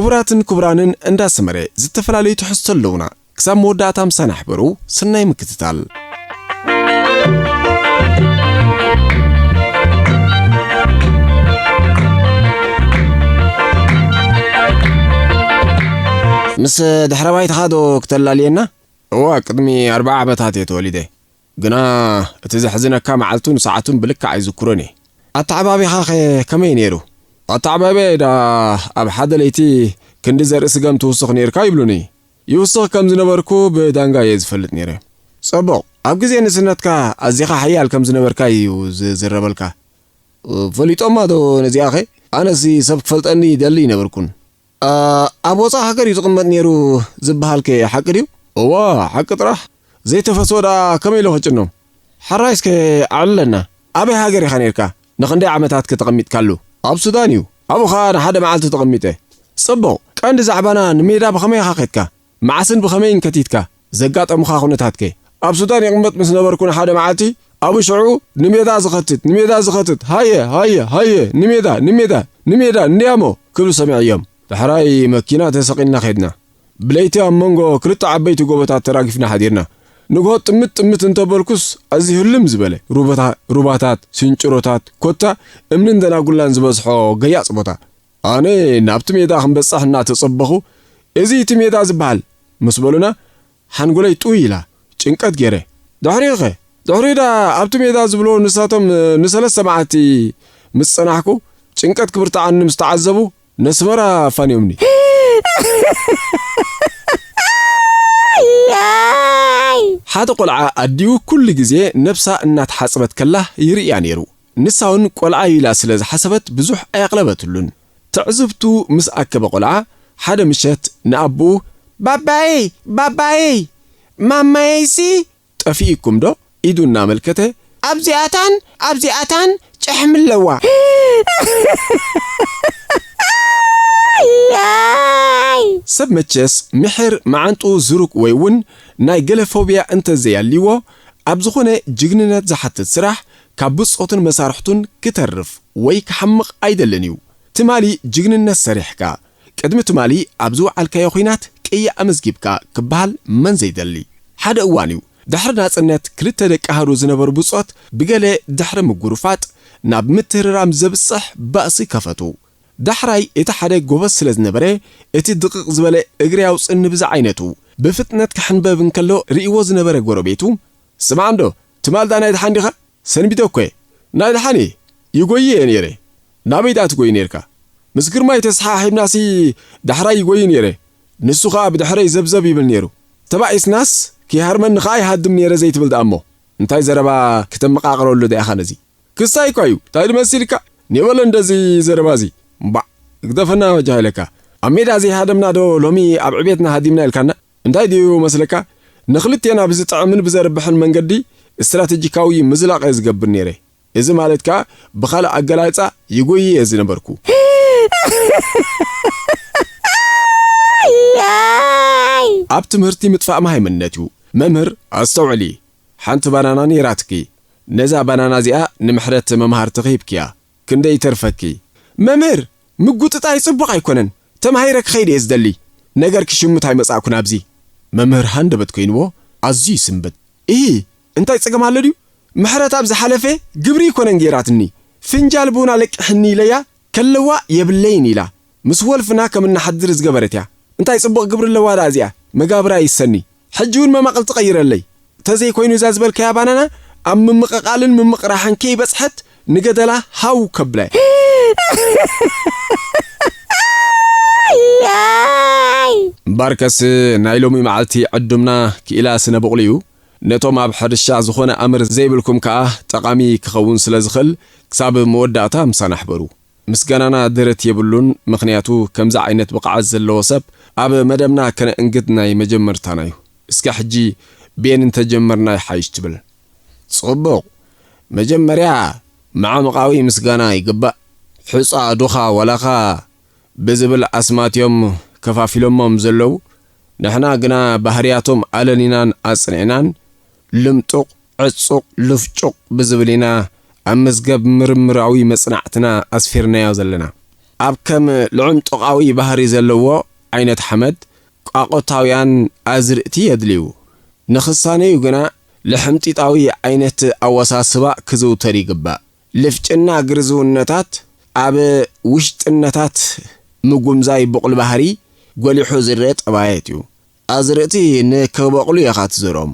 ክቡራትን ክቡራንን፣ እንዳ ሰመረ ዝተፈላለዩ ትሕዝቶ ኣለውና። ክሳብ መወዳእታ ምሳና ሕበሩ። ሰናይ ምክትታል። ምስ ድሕረ ባይትኻ ዶ ክተላልየና? እዋ፣ ቅድሚ ኣርብዓ ዓመታት እየ ተወሊደ። ግና እቲ ዘሕዝነካ መዓልቱን ሰዓቱን ብልክዕ ኣይዝክሮን እየ። ኣተዓባቢኻኸ ከመይ ነይሩ? ኣተዓባቢያይ ደኣ ኣብ ሓደ ለይቲ ክንዲ ዘርኢ ስገም ትውስኽ ነይርካ ይብሉኒ። ይውስኽ ከም ዝነበርኩ ብዳንጋ እየ ዝፈልጥ ነይረ። ጽቡቕ፣ ኣብ ግዜ ንእስነትካ ኣዚኻ ሓያል ከም ዝነበርካ እዩ ዝዝረበልካ። ፈሊጦማ ዶ ነዚኣኸ? ኣነሲ ሰብ ክፈልጠኒ ይደሊ ኣይነበርኩን። ኣ፣ ኣብ ወጻኢ ሃገር እዩ ዝቕመጥ ነይሩ ዝበሃልከ ሓቂ ድዩ? እዋ፣ ሓቂ ጥራሕ። ዘይተፈስወ ደኣ ከመይ ኢሉ ክጭኖ? ሕራይ እስከ ኣዕልለና። ኣበይ ሃገር ኢኻ ነይርካ? ንኽንደይ ዓመታት ከ ተቐሚጥካሉ? ኣብ ሱዳን እዩ። ኣብኡ ኸኣ ንሓደ መዓልቲ ተቐሚጠ። ጽቡቕ። ቀንዲ ዛዕባና ንሜዳ ብኸመይ ኢኻ ከድካ? መዓስን ብኸመይን ከቲትካ? ዘጋጠሙኻ ኩነታትከ? ኣብ ሱዳን ይቕመጥ ምስ ነበርኩ ንሓደ መዓልቲ፣ ኣብኡ ሽዑ ንሜዳ ዝኸትት፣ ንሜዳ ዝኸትት፣ ሃየ፣ ሃየ፣ ሃየ፣ ንሜዳ፣ ንሜዳ፣ ንሜዳ፣ እንድያሞ ክብሉ ሰሚዐዮም። ዳሕራይ መኪና ተሰቒልና ኸድና። ብለይቲ ኣብ መንጎ ክልተ ዓበይቲ ጎቦታት ተራጊፍና ሓዲርና። ንግሆ ጥምት ጥምት እንተበልኩስ፣ ኣዝዩ ህልም ዝበለ ሩባታ-፣ ሩባታት፣ ስንጭሮታት፣ ኮታ እምንን ደናጉላን ዝበዝሖ ገያጽ ቦታ። ኣነ ናብቲ ሜዳ ክንበጽሕ እናተጸበኹ፣ "እዚ እቲ ሜዳ ዝበሃል?" ምስ በሉና፣ ሓንጎለይ ጥውይ ኢላ። ጭንቀት ገይረ። ድሕሪኡኸ? ድሕሪኡ ደኣ ኣብቲ ሜዳ ዝብልዎ ንሳቶም ንሰለስተ መዓልቲ ምስ ጸናሕኩ፣ ጭንቀት ክብርትዓኒ ምስ ተዓዘቡ፣ ነስመራ ኣፋንዮምኒ። ሓደ ቆልዓ ኣዲኡ ኩሉ ግዜ ነብሳ እናተሓጽበት ከላ ይርእያ ነይሩ። ንሳ እውን ቆልዓ እዩ ኢላ ስለ ዝሓሰበት ብዙሕ ኣየቕለበትሉን። ትዕዝብቱ ምስ ኣከበ ቆልዓ፣ ሓደ ምሸት ንኣቦኡ፣ "ባባየይ፣ ባባየይ፣ ማማየይሲ ጠፊእኩም ዶ?" ኢዱ እናመልከተ፣ "ኣብዚኣታን ኣብዚኣታን ጭሕሚ ኣለዋ." ሰብ መቸስ ምሕር መዓንጥኡ ዝሩግ ወይ እውን ናይ ገለ ፎብያ እንተዘይኣልይዎ፣ ኣብ ዝኾነ ጅግንነት ዝሓትት ስራሕ ካብ ብጾቱን መሳርሕቱን ክተርፍ ወይ ክሓምቕ ኣይደልን እዩ። ትማሊ ጅግንነት ሰሪሕካ፣ ቅድሚ ትማሊ ኣብ ዝወዓልካዮ ኲናት ቅያ ኣመዝጊብካ ክበሃል መን ዘይደሊ? ሓደ እዋን እዩ፣ ድሕሪ ናጽነት ክልተ ደቂ ኣሃዱ ዝነበሩ ብጾት ብገለ ድሕሪ ምጉርፋጥ ናብ ምትህርራም ዘብጽሕ ባእሲ ከፈቱ። ዳሕራይ እቲ ሓደ ጎበዝ ስለ ዝነበረ፣ እቲ ድቕቕ ዝበለ እግሪ ኣውጽእኒ ብዝዓይነቱ ብፍጥነት ክሕንበብ እንከሎ ርእይዎ ዝነበረ ጎረቤቱ፣ "ስማዕ እንዶ፣ ትማል ዳ ናይ ደሓን ዲኻ? ሰንቢተ እኮ እየ። ናይ ደሓን እየ። ይጎዪ እየ ነይረ። ናበይ ደኣ ትጎዪ ነይርካ? ምስ ግርማይ ተሰሓሒብናሲ ዳሕራይ ይጎዪ ነይረ። ንሱ ኸኣ ብድሕረይ ዘብዘብ ይብል ነይሩ። ተባኢስናስ ክይሃርመኒ ኸኣ ይሃድም ነይረ ዘይትብል ደኣ እሞ። እንታይ ዘረባ ክተመቓቕረሉ ደኣ ኢኻ ነዚ?" "ክስታይ እኳ እዩ። እንታይ ድመሲልካ? ኔበለ እንደዚ ዘረባዚ። እምባዕ፣ ግደፈና በጃ ኢለካ። ኣብ ሜዳ ዘይሃደምና ዶ ሎሚ ኣብ ዕቤትና ሃዲምና ኢልካና? እንታይ ድዩ መስለካ? ንኽልቴና ብዝጥዕምን ብዘርብሕን መንገዲ ስትራተጂካዊ ምዝላቕ እየ ዝገብር ነይረ። እዚ ማለት ከኣ ብኻልእ ኣገላልጻ ይጎዪ እየ ዝነበርኩ." ኣብ ትምህርቲ ምጥፋእ መሃይምነት እዩ። መምህር፣ ኣስተውዕሊ። ሓንቲ ባናና ነይራትኪ። ነዛ ባናና እዚኣ ንምሕረት መምሃርትኺ ሂብክያ። ክንደይ ይተርፈኪ? መምህር፣ ምጉጥጣይ ጽቡቕ ኣይኮነን። ተማሂረ ክኸይድ እየ ዝደሊ። ነገርኪ ሽምት ኣይመጻእኩን ኣብዚ። መምህር ሃንደበት ኮይንዎ ኣዝዩ ይስንብድ። "እሂ፣ እንታይ ጸገም ኣሎ ድዩ? ምሕረት ኣብ ዝሓለፈ ግብሪ ኣይኮነን ገይራትኒ። ፍንጃል ቡን ኣለቅሕኒ ኢለያ ከለዋ የብለይን ኢላ። ምስ ወልፍና ከም እንሓድር ዝገበረት እያ። እንታይ ጽቡቕ ግብሪ ኣለዋ ደኣ እዚኣ? መጋብራ ይሰኒ። ሕጂ እውን መማቕል ትቐይረለይ። ተዘይኮይኑ እዛ ዝበልካያ ባናና ኣብ ምምቕቓልን ምምቕራሕን ከይበጽሐት ንገደላ ሃው ከብለ." እምበርከስ ናይ ሎሚ መዓልቲ ዕዱምና ክኢላ ስነ ብቑሊ እዩ። ነቶም ኣብ ሕርሻ ዝኾነ ኣምር ዘይብልኩም ከኣ ጠቓሚ ክኸውን ስለ ዝኽእል ክሳብ መወዳእታ ምሳና ሕበሩ። ምስጋናና ደረት የብሉን፣ ምኽንያቱ ከምዚ ዓይነት ብቕዓት ዘለዎ ሰብ ኣብ መደብና ከነእንግድ ናይ መጀመርታና እዩ። እስከ ሕጂ ቤን እንተጀመርና ይሓይሽ ትብል? ጽቡቕ። መጀመርያ መዓሙቓዊ ምስጋና ይግባእ። ሑጻ ዱኻ ዋላኻ ብዝብል ኣስማት እዮም ከፋፊሎሞም ዘለዉ። ንሕና ግና ባህርያቶም ኣለኒናን ኣጽኒዕናን ልምጡቕ፣ ዕጹቕ፣ ልፍጩቕ ብዝብል ኢና ኣብ መዝገብ ምርምራዊ መጽናዕትና ኣስፊርናዮ ዘለና። ኣብ ከም ልዑምጡቓዊ ባህሪ ዘለዎ ዓይነት ሓመድ ቋቖታውያን ኣዝርእቲ የድልዩ። ንኽሳነዩ ግና ልሕምጢጣዊ ዓይነት ኣወሳስባ ክዝውተር ይግባእ። ልፍጭና ግርዝውነታት ኣብ ውሽጥነታት ምጉምዛይ ብቑል ባህሪ ጎሊሑ ዝረአ ጠባያት እዩ። ኣዝርእቲ ንክበቑሉ ኢኻ ትዘርኦም።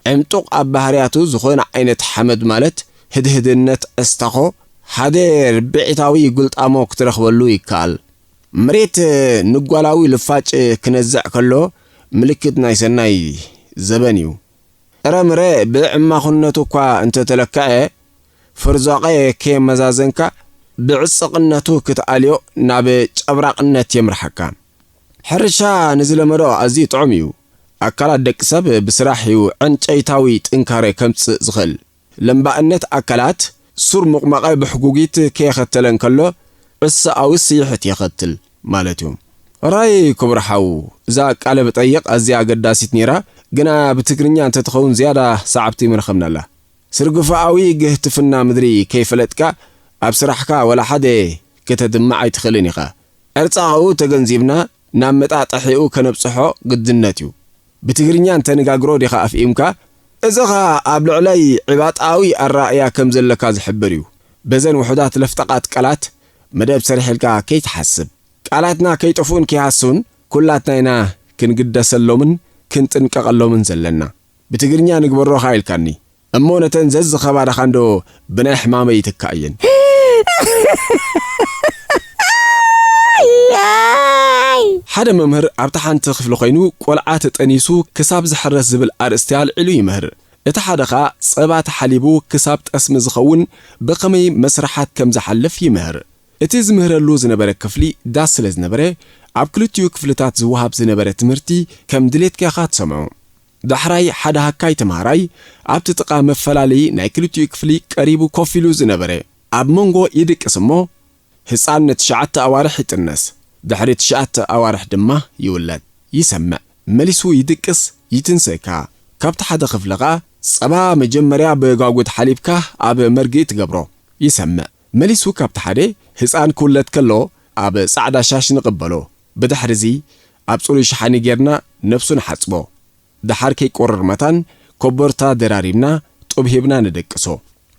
ዕምጡቕ ኣብ ባህርያቱ ዝኾነ ዓይነት ሓመድ ማለት ህድህድነት ዕስታኾ ሓደ ርብዒታዊ ጉልጣሞ ክትረኽበሉ ይከኣል። መሬት ንጓላዊ ልፋጭ ክነዝዕ ከሎ ምልክት ናይ ሰናይ ዘበን እዩ። ጥረምረ ብዕማኹነቱ እኳ እንተተለክዐ፣ ፍርዛቐ ከየመዛዘንካ ብዕጽቕነቱ ክትኣልዮ ናብ ጨብራቕነት የምርሓካ። ሕርሻ ንዝለመዶ ኣዝዩ ጥዑም እዩ። ኣካላት ደቂ ሰብ ብስራሕ እዩ ዕንጨይታዊ ጥንካረ ከምጽእ ዝኽእል። ለምባእነት ኣካላት ሱር ምቑማቐ ብሕጉጊት ከየኸተለ እንከሎ፣ ዕሰኣዊ ስይሕት የኸትል ማለት እዩ። ራይ ክቡር ሓው፣ እዛ ቃለ ብጠይቕ ኣዝያ ኣገዳሲት ነይራ፣ ግና ብትግርኛ እንተትኸውን ዝያዳ ሰዓብቲ ምረኸብናላ። ስርግፍኣዊ ግህትፍና ምድሪ ከይፈለጥካ ኣብ ስራሕካ ወላ ሓደ ከተድምዕ ኣይትኽእልን ኢኻ። ዕርጻቕኡ ተገንዚብና ናብ መጣጥሒኡ ከነብጽሖ ግድነት እዩ። ብትግርኛ እንተንጋግሮ ዲኻ ኣፍኢምካ፣ እዚ ኸኣ ኣብ ልዕለይ ዕባጣዊ ኣረኣእያ ከም ዘለካ ዝሕብር እዩ። በዘን ውሑዳት ለፍጠቓት ቃላት መደብ ሰሪሕልካ ከይትሓስብ። ቃላትና ከይጠፍኡን ከይሃስውን ኩላትና ኢና ክንግደሰሎምን ክንጥንቀቐሎምን ዘለና። ብትግርኛ ንግበሮ ኸኣ ኢልካኒ። እሞ ነተን ዘዝኸባዳኻንዶ ብናይ ሕማመይ ይትካእ እየን። ሓደ መምህር ኣብታ ሓንቲ ክፍሊ ኮይኑ ቆልዓ ተጠኒሱ ክሳብ ዝሕረስ ዝብል ኣርእስቲ ኣልዒሉ ይምህር። እቲ ሓደ ኸኣ ጸባ ተሓሊቡ ክሳብ ጠስሚ ዝኸውን ብኸመይ መስርሓት ከም ዝሓልፍ ይምህር። እቲ ዝምህረሉ ዝነበረ ክፍሊ ዳስ ስለ ዝነበረ፣ ኣብ ክልቲኡ ክፍልታት ዝወሃብ ዝነበረ ትምህርቲ ከም ድሌትካ ኢኻ ትሰምዖ። ዳሕራይ ሓደ ሃካይ ተምሃራይ ኣብቲ ጥቓ መፈላለዪ ናይ ክልቲኡ ክፍሊ ቀሪቡ ኮፍ ኢሉ ዝነበረ ኣብ መንጎ ይድቅስ እሞ፣ ህጻን ንትሽዓተ ኣዋርሕ ይጥነስ፣ ድሕሪ ትሽዓተ ኣዋርሕ ድማ ይውለድ። ይሰምዕ፣ መሊሱ ይድቅስ፣ ይትንስእካ። ካብቲ ሓደ ክፍሊ ኸኣ ጸባ መጀመርያ ብጋጉት ሓሊብካ ኣብ መርግኢ ትገብሮ። ይሰምዕ፣ መሊሱ ካብቲ ሓደ ህጻን ክውለድ ከሎ ኣብ ጻዕዳ ሻሽ ንቕበሎ። ብድሕሪዚ ኣብ ጽሩይ ሸሓኒ ጌርና ነብሱ ንሓጽቦ። ደሓር ከይቆርር መታን ኮቦርታ ደራሪብና ጡብ ሂብና ንደቅሶ።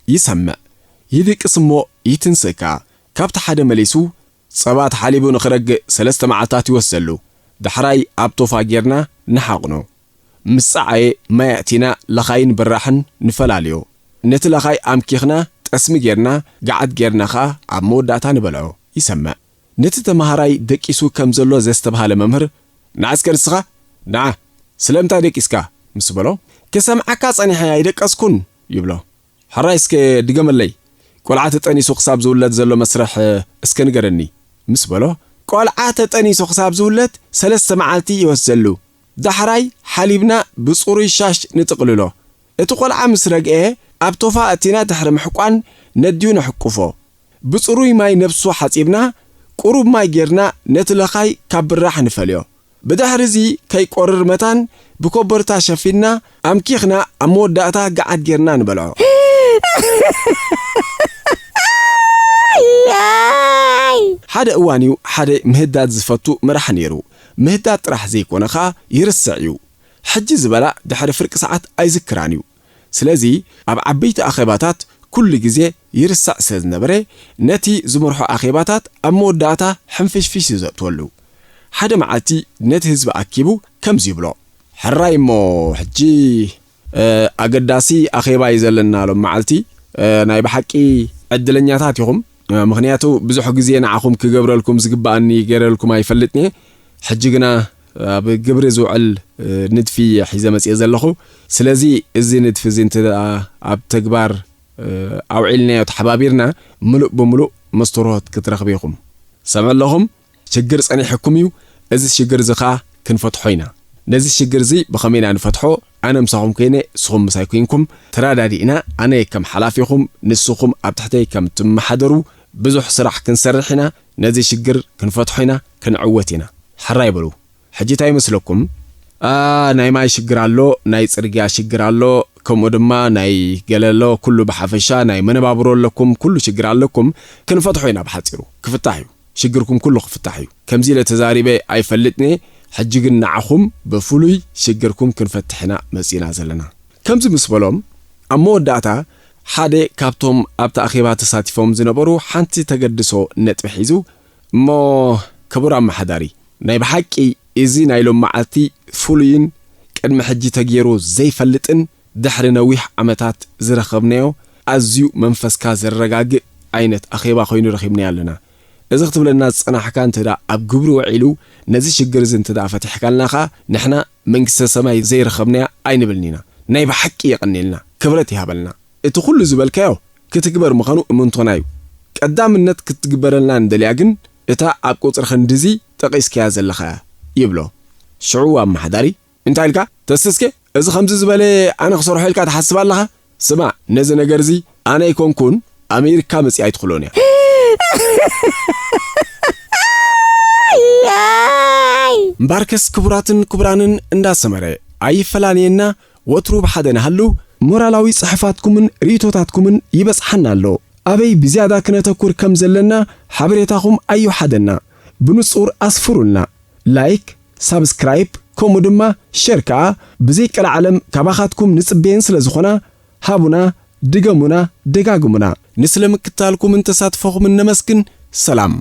ይሰምዕ፣ ይድቅስ እሞ ይትንስእካ። ካብቲ ሓደ መሊሱ ጸባ ተሓሊቡ ንኽረግእ ሰለስተ መዓልታት ይወስደሉ። ዳሕራይ ኣብ ቶፋ ጌርና ንሓቕኖ። ምስ ጸዓየ ማይ ኣእቲና ለኻይን ብራሕን ንፈላልዮ። ነቲ ለኻይ ኣምኪኽና ጠስሚ ጌርና ገዓት ጌርና ኸኣ ኣብ መወዳእታ ንበልዖ። ይሰምዕ። ነቲ ተመሃራይ ደቂሱ ከም ዘሎ ዘስተብሃለ መምህር፣ "ንዓ እስከ ንስኻ፣ ንዓ፣ ስለምንታይ ደቂስካ?" ምስ በሎ፣ "ክሰምዓካ ጸኒሐ ኣይደቀስኩን" ይብሎ። "ሕራይ እስከ ድገመለይ፣ ቆልዓ ተጠኒሱ ክሳብ ዝውለድ ዘሎ መስርሕ እስከ ንገረኒ" ምስ በሎ፣ "ቆልዓ ተጠኒሱ ክሳብ ዝውለድ ሰለስተ መዓልቲ ይወስደሉ። ዳሕራይ ሓሊብና ብጽሩይ ሻሽ ንጥቕልሎ። እቲ ቆልዓ ምስ ረግኤ ኣብ ቶፋ ኣእቲና ድሕሪ ምሕቋን ነድዩ ንሕቁፎ። ብጽሩይ ማይ ነብሱ ሓጺብና ቁሩብ ማይ ጌርና ነቲ ለኻይ ካብ ብራሕ ንፈልዮ። ብድሕሪዚ ከይቆርር መታን ብኮበርታ ሸፊንና ኣምኪኽና ኣብ መወዳእታ ገዓት ጌርና ንበልዖ።" ሓደ እዋን እዩ ሓደ ምህዳድ ዝፈቱ መራሕ ነይሩ። ምህዳድ ጥራሕ ዘይኮነ ኸኣ ይርስዕ እዩ። ሕጂ ዝበላ ድሕሪ ፍርቂ ሰዓት ኣይዝክራን እዩ። ስለዚ ኣብ ዓበይቲ ኣኼባታት ኩሉ ግዜ ይርሳዕ ስለ ዝነበረ፣ ነቲ ዝመርሖ ኣኼባታት ኣብ መወዳእታ ሕንፍሽፍሽ እዩ ዘእትወሉ። ሓደ መዓልቲ ነቲ ህዝቢ ኣኪቡ ከምዚ ይብሎ፣ "ሕራይ እሞ ሕጂ፣ እ፣ ኣገዳሲ ኣኼባ እዩ ዘለና ሎም መዓልቲ። እ፣ ናይ ብሓቂ ዕድለኛታት ኢኹም። እ፣ ምኽንያቱ ብዙሕ ግዜ ንዓኹም ክገብረልኩም ዝግብኣኒ ገይረልኩም ኣይፈልጥን እየ። ሕጂ ግና ኣብ ግብሪ ዝውዕል፣ እ፣ ንድፊ እየ ሒዘ መጽየ ዘለኹ። ስለዚ እዚ ንድፊ እዚ እንተ ደኣ ኣብ ተግባር፣ እ፣ ኣውዒልናዮ፣ ተሓባቢርና፣ ምሉእ ብምሉእ መስተርሆት ክትረኽቡ ኢኹም። ሰምዑ ኣለኹም? ሽግር ጸኒሕኩም እዩ። እዚ ሽግር እዚ ኸኣ ክንፈትሖ ኢና። ነዚ ሽግር እዚ ብኸመይ ኢና ንፈትሖ? ኣነ ምሳኹም ኮይነ፣ ንስኹም ምሳይ ኮይንኩም፣ ተረዳዲእና፣ ኣነ ከም ሓላፊኹም፣ ንስኹም ኣብ ትሕተይ ከም ትመሓደሩ፣ ብዙሕ ስራሕ ክንሰርሕ ኢና። ነዚ ሽግር ክንፈትሖ ኢና፣ ክንዕወት ኢና። ሕራይ በሉ። ሕጂ እንታይ ይመስለኩም? ኣ፣ ናይ ማይ ሽግር ኣሎ፣ ናይ ጽርግያ ሽግር ኣሎ፣ ከምኡ ድማ ናይ ገለ ኣሎ፣ ኩሉ ብሓፈሻ ናይ መነባብሮ ኣለኩም፣ ኩሉ ሽግር ኣለኩም። ክንፈትሖ ኢና ብሓጺሩ፣ ክፍታሕ እዩ። ሽግርኩም ኩሉ ክፍታሕ እዩ። ከምዚ ኢለ ተዛሪበ ኣይፈልጥን እየ። ሕጂ ግን ንዓኹም ብፍሉይ ሽግርኩም ክንፈትሕ ኢና መጺእና ዘለና። ከምዚ ምስ በሎም፣ ኣብ መወዳእታ ሓደ ካብቶም ኣብቲ ኣኼባ ተሳቲፎም ዝነበሩ ሓንቲ ተገድሶ ነጥቢ ሒዙ፣ እሞ ክቡር ኣመሓዳሪ፣ ናይ ብሓቂ እዚ ናይ ሎም መዓልቲ ፍሉይን ቅድሚ ሕጂ ተገይሩ ዘይፈልጥን ድሕሪ ነዊሕ ዓመታት ዝረኸብናዮ ኣዝዩ መንፈስካ ዘረጋግእ ዓይነት ኣኼባ ኮይኑ ረኺብናዮ ኣለና። እዚ ክትብለና ዝጸናሕካ እንተ ደኣ ኣብ ግብሪ ውዒሉ፣ ነዚ ሽግር እዚ እንተ ደኣ ፈቲሕካልና ከኣ፣ ንሕና መንግስተ ሰማይ ዘይረኸብናያ ኣይንብልን ኢና። ናይ ብሓቂ የቐንየልና፣ ክብረት ይሃበልና። እቲ ኩሉ ዝበልካዮ ክትግበር ምዃኑ እምንቶና እዩ። ቀዳምነት ክትግበረልና እንደልያ ግን እታ ኣብ ቁጽሪ ክንድዚ ጠቒስካያ ዘለኻ እያ፣ ይብሎ። ሽዑ ኣመሓዳሪ፣ እንታይ ኢልካ? ተስስኬ፣ እዚ ከምዚ ዝበለ ኣነ ክሰርሖ ኢልካ ትሓስብ ኣለኻ? ስማዕ፣ ነዚ ነገር እዚ ኣነ ኣይኮንኩን፣ ኣሜሪካ መጺኣ ኣይትኽእሎን እያ። እምባርከስ ክቡራትን ክቡራንን እንዳሰመረ ኣይፈላለየና፣ ወትሩ ብሓደ ንሃሉ። ሞራላዊ ጽሑፋትኩምን ርእይቶታትኩምን ይበጽሓና ኣሎ። ኣበይ ብዝያዳ ክነተኩር ከም ዘለና ሓበሬታኹም ኣዩ ሓደና። ብንጹር ኣስፍሩልና። ላይክ፣ ሳብስክራይብ፣ ከምኡ ድማ ሸር ከኣ ብዘይቀልዓለም ካባኻትኩም ንጽበየን ስለ ዝኾና፣ ሃቡና፣ ድገሙና፣ ደጋግሙና። ንስለ ምክታልኩምን ተሳትፎኹምን ነመስግን። ሰላም።